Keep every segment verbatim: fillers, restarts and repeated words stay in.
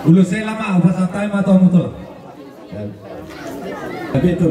Ulos hela ma, hupasahat hami ma tu hamu tulang. Tapi itu.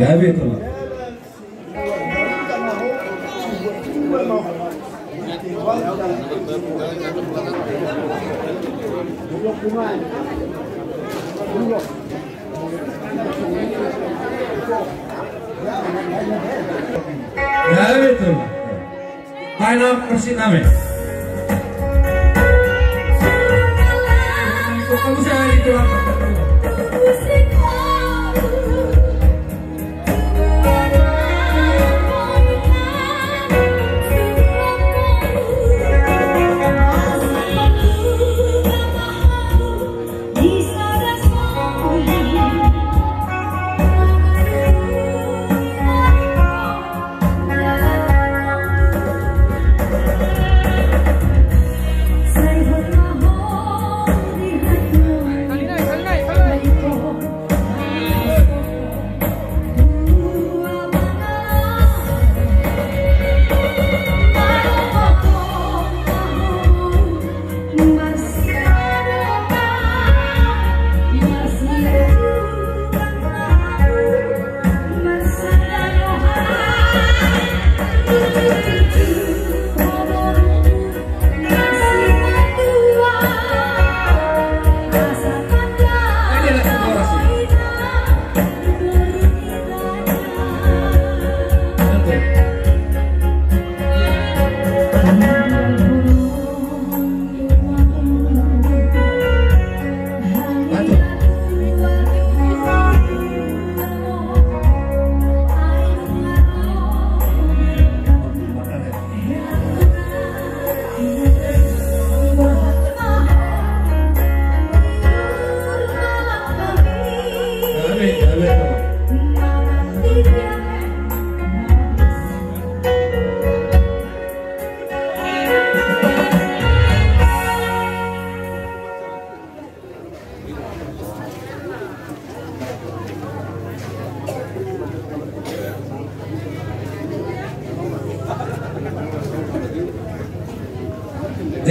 Gabe tulang. Ya, betul. Baen ma porsi nami.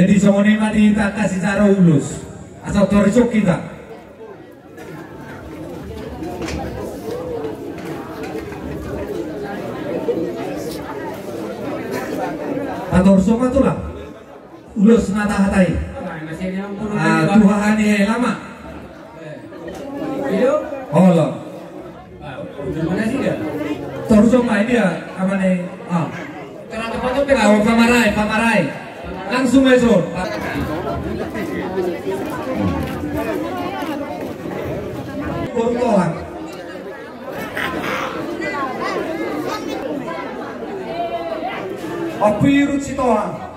Jadi songon i ma di hita angka sijara ulos. Asa torisok hita. Patorisok ma tulang. Ulos na tahatai. Ah, tu haha ni hela ma. Olo. Torisok ma dia, amane. Ah. Ah, pamarai, pamarai. Langsung aja. Boru Tohang. Ompu Irut Sitohang.